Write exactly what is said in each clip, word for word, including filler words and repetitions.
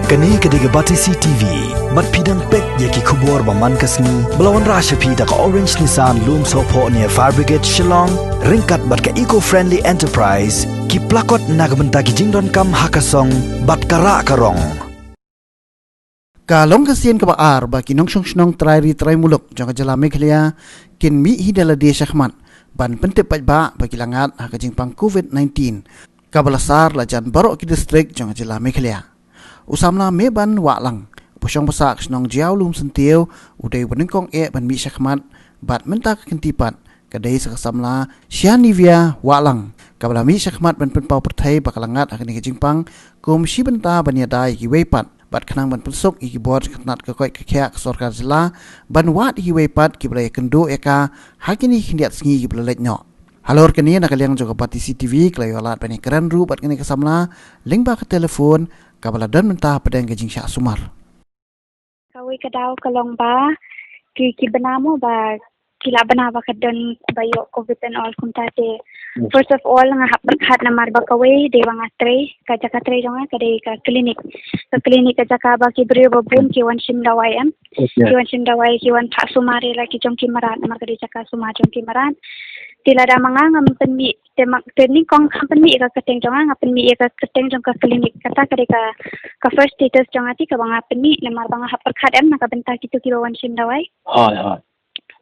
Kane ka dei ka Batesi T V. Bad phi dang peit ïa ki khubor ba man ka sngi ba la wanrah sha phi da ka Orange Nissan Lumsohphoh near Fire Brigade Shillong, ryngkat bad ka Eco Friendly Enterprise, ki plakot na ka bynta ki jingdonkam ha ka song bad ka rah ka rong. Ka long ka sien kaba ar ba ki nongshong shnong trai ri trai muluk jong ka jylla Meghalaya kin mih hi da lade shakhmat ban pyntip paidbah ba ki la ngat ha ka jingpang covid nineteen, kaba la sar la jan baroh ki distrik jong ka jylla Meghalaya. U samla Meban Wahlang, uba shong basa ka shnong Jiaw Lumsyntiew, u dei uba nyngkong eh ban mih shakhmat, bad mynta ka kynti pat ka dei sa ka samla Shanivia Wahlang, kaba la mih shakhmat ban pynpaw pyrthei ba ka la ngat ha kane ka jingpang kum shi bynta ban ïada ïa kiwei pat, bad khnang ban pynsuk ïa ki bor ka tnat ka koit ka khiah ka sorkar jylla ban wad ïa kiwei pat kiba la ïakynduh ïa ka ha kine ki khyndiat sngi kiba la leit noh. Halor kane, na ka liang jong ka Batesi T V ka la ïoh lad ban ïakren ruh bad kane ka samla lyngba ka telephone, kaba la don mynta hapdeng ka jingshah sumar. Kawei ka daw ka long ba ki, ki bna mo ba ki la bna ba ka don ba ïoh covid and all, kumta te. First of all, nga hap pyrkhat namar ba kawei dei ba nga trei, ka jaka trei jong nga ka dei ka klinik. Ka klinik ka jaka ba ki briew ba bun ki wan shim dawai, em. Ki wan shim dawai, ki wan phah sumar ïa la ki jong ki mrad, namar ka dei jaka sumar jong ki mrad. Te lada ma nga ngam pynmih, te ma, te nyngkong ngam pynmih ïa ka kyrteng jong nga, nga pynmih ïa ka kyrteng jong ka klinik. Kata ka dei ka, ka first status jong nga te kaba nga pynmih, namar ba nga hap pyrkhat, em, na ka bynta kito kiba wan shim dawai. Hooid, hooid.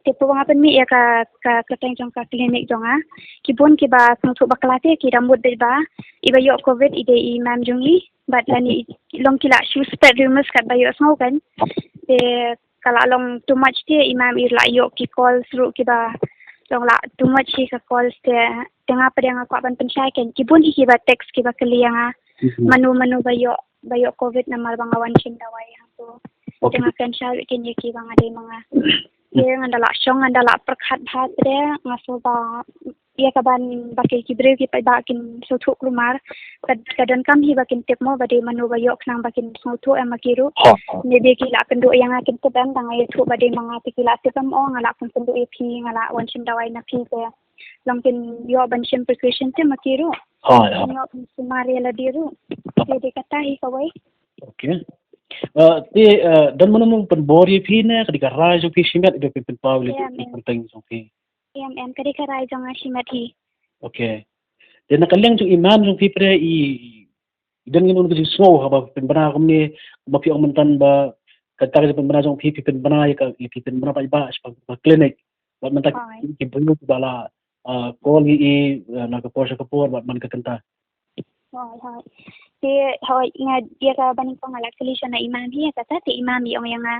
Te pynban nga pynmih ïa ka, ka kyrteng jong ka klinik jong nga, ki bun kiba sngewthuh bakla te ki da mut beit ba i ba ïoh covid i dei i mam jong i, bad lane i long, ki la shu spread rumors katba ïohsngew kan. Te ka la long too much te i mam i la ïoh ki calls ruh kiba long la too much hi ka calls te, te nga pat nga kwah ban pynshai kan. Ki bun hi kiba text kiba kylli ïa nga, mano mano ba ïoh, ba ïoh covid namar ba nga wan shim dawai. So te nga kren shai kan ïa ki ba nga dei ma nga. Te ngan da la shong, ngan da la pyrkhat bha te, nga sngew ba ïa ka ban ba ki, ki briew ki paidbah kin sngewthuh kulmar. Ka, ka donkam hi ba kin tip mo ba dei mano ba ïoh khnang ba kin sngewthuh, em, ma ki ruh. Maybe ki la kynduh ïa nga kin tip, em, tang nga ïathuh ba dei ma nga te ki la tip, em, o nga la kynduh ïa phi, nga la wan shim dawai na phi te. Long kin ïoh ban shim precaution te ma ki ruh. Kin ïoh ban sumar ïa lade ruh. Te dei kata hi kawei. Okay. Uh, te, uh, don mano mano pynbor ïa phi ne ka dei ka rai jong phi shimet ïa phi pynpaw ïa ka kyrteng jong phi? Em, em, ka dei ka rai jong nga shimet hi. Okay. Te na ka liang jong i mam jong phi pat, i, i don ngi nong ka jingsngew haba pynbna kumne, ba phi ong mynta ba kata ka pynbna jong phi, phi pynbna ïa ka, ïa ki pynbna paidbah shaphang ka klinik. Bad mynta ki briew ba la, ah, call ïa i, ah, na ka por sha ka por bad man ka kynta. Hooid, hooid. Te hooid, nga ïa ka ba nyngkong nga la kylli shwa na i mam hi ïa kata, te i mam i ong ïa nga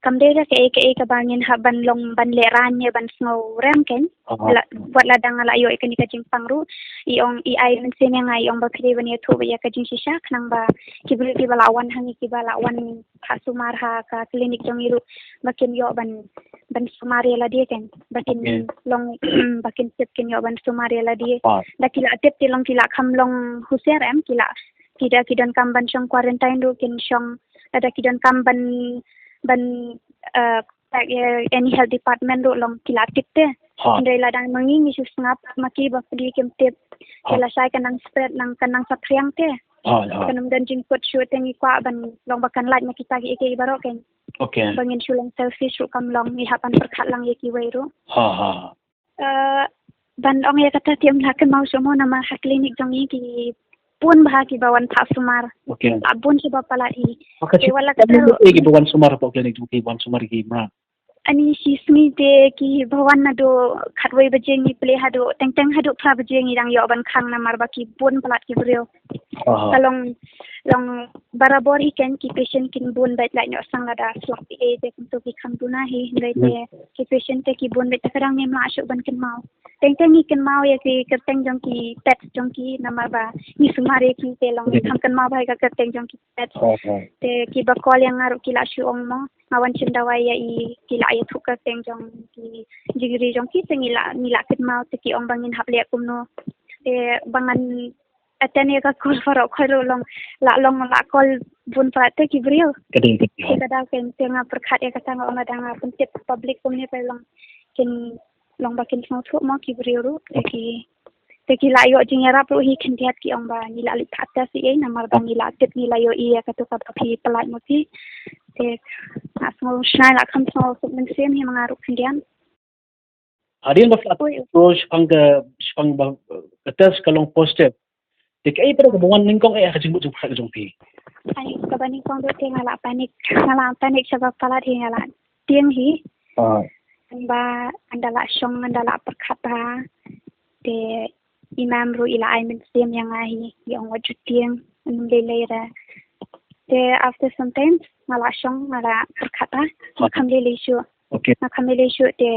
kam dei da kaei kaei kaba ngin hap ban long ban lehraiñ ne ban sngewrem kan. Wat la dang nga la ïoh ïa kane ka jingpang ruh, i ong, i ai mynsiem ïa nga, i ong ba phi dei ban ïathuh ïa ka jingshisha khnang ba ki briew kiba la wan ha ngi, kiba la wan phah sumar ha ka klinik jong ngi ruh ba kin ïoh ban, ban sumar ïa lade kan, ba kin long, ba kin tip, kin ïoh ban sumar ïa lade. Da ki la tip te long ki la kham long husiar, em, ki la, ki da ki donkam ban shong quarantine ruh kin shong, lada ki donkam ban, ban, eh, contact ïa any health department ruh long ki la tip te. Hynrei lada ma ngi ngi shu sngap ma ki ba phi kim tip. Te lashai kan nang spread, nang, kan nang saphriang te. Kan ym don jingkut shuh te, ngi kwah ban long ba kan lait na kita kiei kiei baroh kan. Ba ngin shu long selfish ruh kam long, ngi hap ban pyrkhat lang ïa kiwei ruh. Eh, ban ong ïa kata te ym lah kynmaw shuh mo, namar ha klinik jong ngi ki bun bha kiba wan phah sumar. La bun kiba palat hi. Te wat la kata ruh kiba wan sumar hapoh klinik jong phi, wan sumar ki mrad. Ani shi sngi te kiba wan naduh khatwei baje ngi plie haduh teng teng haduh phra baje ngi dang ïoh ban khang namar ba ki bun palat ki briew. Ka long, long barabor hi kan, ki patient kin bun bad lait noh sang lada slap ei te kumto ki khang duna hi, hynrei te ki patient te ki bun bad, te ka dang ngim lah shuh ban kynmaw. Teng teng ngi kynmaw ïa ki kyrteng jong ki pets jong ki namar ba ngi sumar ïa ki, te long kham kynmaw bha ïa ka kyrteng jong ki pets. Te kiba call ïa nga ruh ki la shu ong mo, nga wan shim dawai ïa i, ki la ïathuh kyrteng jong ki jingri jong ki, te ngi la, ngi la kynmaw, te ki ong ba ngin hap leh kumno. Te ba ngan attend ïa ka call baroh khoit ruh long, la long la call bun palat te ki briew. Ka dei, ka dei. Te ka daw kan, te nga pyrkhat ïa kata, nga ong lada nga pyntip public kumne pat long kin long ba kin sngewthuh mo ki briew ruh. Te ki, Ki la ïoh jingïarap ruh hi khyndiat, ki ong ba ngi la leit phah test ïa i, namar ba ngi la tip, ngi la ïohi ïa katu kaba phi pyllait ma phi. Te nga sngew shai la kham sngew suk mynsiem hi ma nga ruh khyndiat. Hadien ba phi la test, shaphang ka, shaphang ba ka test ka long positive, te kaei pat kaba wan nyngkong eh ha ka jingmut jingpyrkhat jong phi? Ai, kaba nyngkong ruh te nga la panic, nga la panic shaba palat hi, nga la tieng hi. Ba ynda la shong, ynda la pyrkhat bha, te i mam ruh i la ai mynsiem ïa nga hi, i ong wat ju tieng, ym lei lei re. Te after some time nga la shong, nga la pyrkhat bha, nga kham lei lei shuh. Nga kham lei lei shuh te,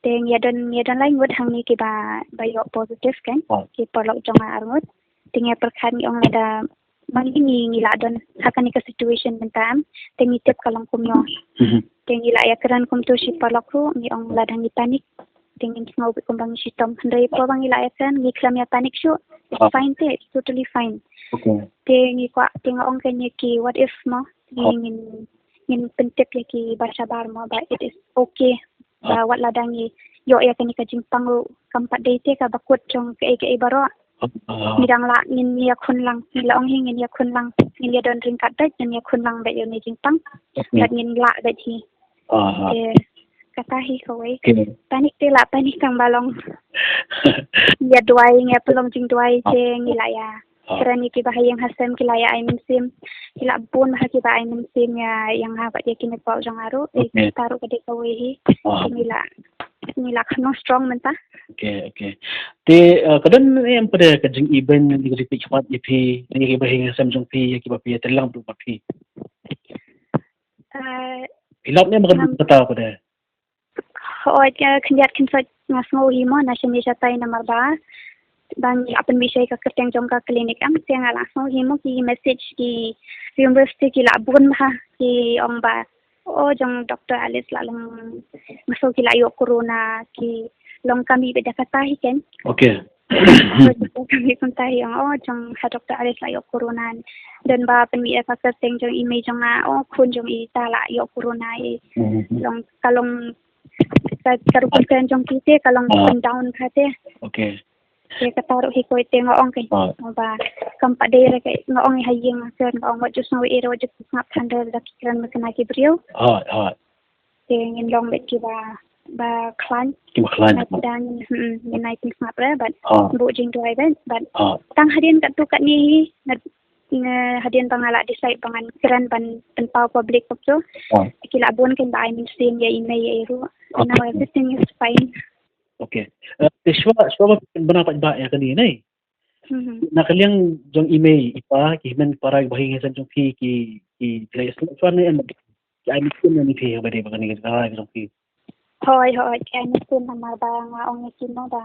te ngi ïa don, ngi ïa don lai ngut hangne kiba, ba ïoh positive kan, ki paralok jong nga ar ngut. Te ngi ïa pyrkhat, ngi ong lada ma ngi, ngi, ngi la don ha kane ka situation mynta em, te ngi tip ka long kumno. Te ngi la ïa kren kumto shi paralok ruh, ngi ong lada ngi panic te ngin sngew beit kumba ngi shitom. Hynrei por ba ngi la ïa kren, ngi khlem ïa panic shuh. It's fine te, it's totally fine. Te ngi kwah, te nga ong kane ki what if mo, te ngin, ngin pyntip ïa ki ba shabar mo ba it is okay. Ba wat lada ngi ïoh ïa kane ka jingpang ruh kam pat dei te kaba kut jong kaei kaei baroh. Ngi dang lah, ngin ïakhun lang, ngi la ong hi ngin ïakhun lang, ngin ïa don ryngkat beit, ngin ïakhun lang beit ïa une jingpang. Bad ngin lah beit hi. Te kata hi kawei. Panic te la panic tang ba long. Ngi ïa duwai, ngi ïa pynlong jingduwai te ngi la ïa kren ïa kiba ha ïing ha sem, ki la ïa ai mynsiem. Ki la bun bha kiba ai mynsiem ïa, ïa nga bad ïa ki nongpop jong nga ruh. Te kata ruh ka dei kawei hi. Te ngi la, ngi la kham long strong mynta. Te, uh, ka don ne em pat ka jingibeiñ, ka jingpeit khmat ïa phi, ïa kiba ha ïing ha sem jong phi, ïa kiba phi ïa tyrlang bad phi? Phi lap ne em ha kata pat? Hooid, khyndiat khynsoit nga sngew hi mo na shane shatai namar ba ba ngi la pynmih sha ka kyrteng jong ka clinic em, te nga la sngew hi mo ki message ki university ki la bun bha ki ong ba, o jong Doctor Alice la long, nga sngew ki la ïoh corona, ki long kami bad da kata hi kan. Kami kumta hi ong, o jong ha Doctor Alice la ïoh corona. Don ba pynmih ïa ka kyrteng jong i mei jong nga, o khun jong i ta la ïoh corona i. Long ka long ka, ka rukom kren jong ki te ka long up and down ka te. Te kata ruh hi kawei te nga ong kai. Ba kam pat dei re kai, nga ong i ha ïing ha sem, nga ong wat ju sngew ei re, wat ju sngap than re da ki kren ma kane ki briew. Te ngin long beit kiba, ba khlaiñ. Kiba khlaiñ. Bad da ngin, hmm, ngin ai pynsngap re bad buh jingduwai beit bad tang hadien katto katne hi, nga, nga hadien ba nga la decide ba ngan kren ban pynpaw public kumto. Ki la bun kan ba ai mynsiem ïa i mei ïa i ruh. Now everything is fine. Te shuwa, shuwa ba phi bna paidbah ïa kane ne, na ka liang jong i mei i pa, ki hynmen para kiba ha ïing ha sem jong phi, ki, ki, ki la ïasnoh shuwa ne em, ki ai mynsiem ne em ïa phi haba dei ba kane ka jingïaleh ka jong phi? Hooid, hooid, ki ai mynsiem namar ba nga ong ïa ki mo ba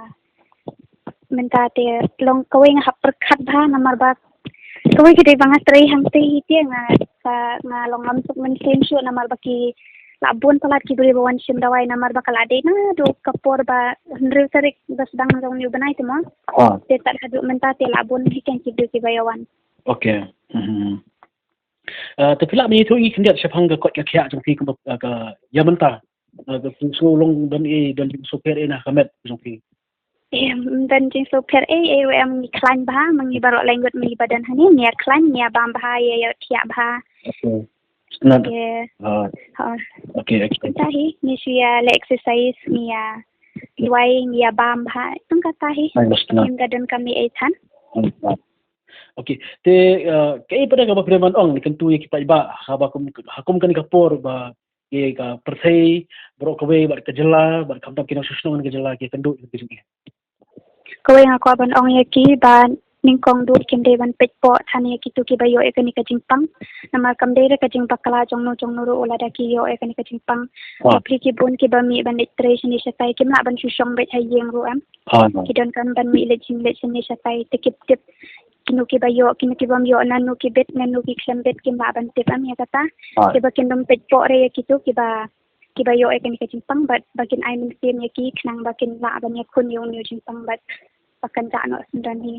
mynta te long kawei nga hap pyrkhat bha namar ba kawei ka dei ba nga trei hangtei hi te nga, ka, nga long ngam suk mynsiem shuh namar ba ki la bun palat ki briew ba wan shim dawai namar ba ka la dei naduh ka por ba hynriew tarik ba sdang jong une u bnai te mo. Te tad haduh mynta te la bun hi kan ki briew kiba ïa wan. Te phi lah ban ïathuh ïa ngi khyndiat shaphang ka koit ka khiah jong phi kumba, ah, ka ïa mynta. Ah, ka phi sngew long don ei, don jingsngewpher ei na ka met jong phi? Em, don jingsngewpher ei ei ruh em, ngi khlaiñ bha, ma ngi baroh lai ngut ma ngi ba don hangne, ngi ïa khlaiñ, ngi ïa bam bha, ïa, ïa thiah bha. Te kumta hi, ngi shu ïa leh exercise, ngi ïa duwai, ngi ïa bam bha, tang kata hi. Ngim da don kam ei ei than. Te, eh, kaei pat kaba phi dei ban ong ne kyntu ïa ki paidbah haba kum, ha kum kane ka por ba ïa ka pyrthei baroh kawei bad ka jylla bad khamtam ki nongshong shnong ka jylla ki kynduh ïa ka jingeh? Kawei nga kwah ban ong ïa ki ba nyngkong duh kim dei ban peit poh than ïa kito kiba ïoh ïa kane ka jingpang. Namar kam dei re ka jingbakla jong no jong no ruh lada ki ïoh ïa kane ka jingpang. Bapli ki bun kiba mih ban leit trei shane shatai, kim lah ban shu shong beit ha ïing ruh em. Ki donkam ban mih leit shane leit shane shatai, te kim tip kino kiba ïoh, kino kibym ïoh, nano ki bit, nano ki khlem bit, kim lah ban tip em ïa kata. Te ba kin ym peit poh re ïa kito kiba, kiba ïoh ïa kane ka jingpang bad ba kin ai mynsiem ïa ki khnang ba kin lah ban ïakhun ïa une u jingpang bad ba kan jah noh syndon hi.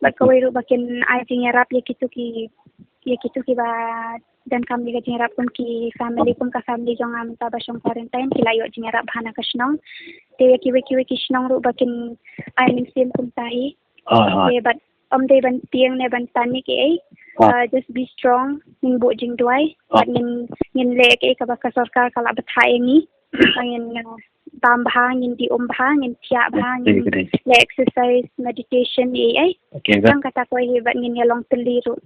Bad kawei ruh ba kin ai jingïarap ïa kito ki, ïa kito kiba donkam ïa ka jingïarap, kum ki family, kum ka family jong nga mynta ba shong quarantine, ki la ïoh jingïarap bha na ka shnong. Te ïa kiwei kiwei ki shnong ruh ba kin ai mynsiem kumta hi. Te bad ym dei ban tieng ne ban panic ei ei. Just be strong, ngin buh jingduwai bad ngin ngin leh kaei kaba ka sorkar ka la bthah ïa ngi. Ngin bam bha, ngin dih um bha, ngin thiah bha, ngin leh exercise, meditation ei ei. Tang kata kawei hi bad ngin ïa long tylli ruh.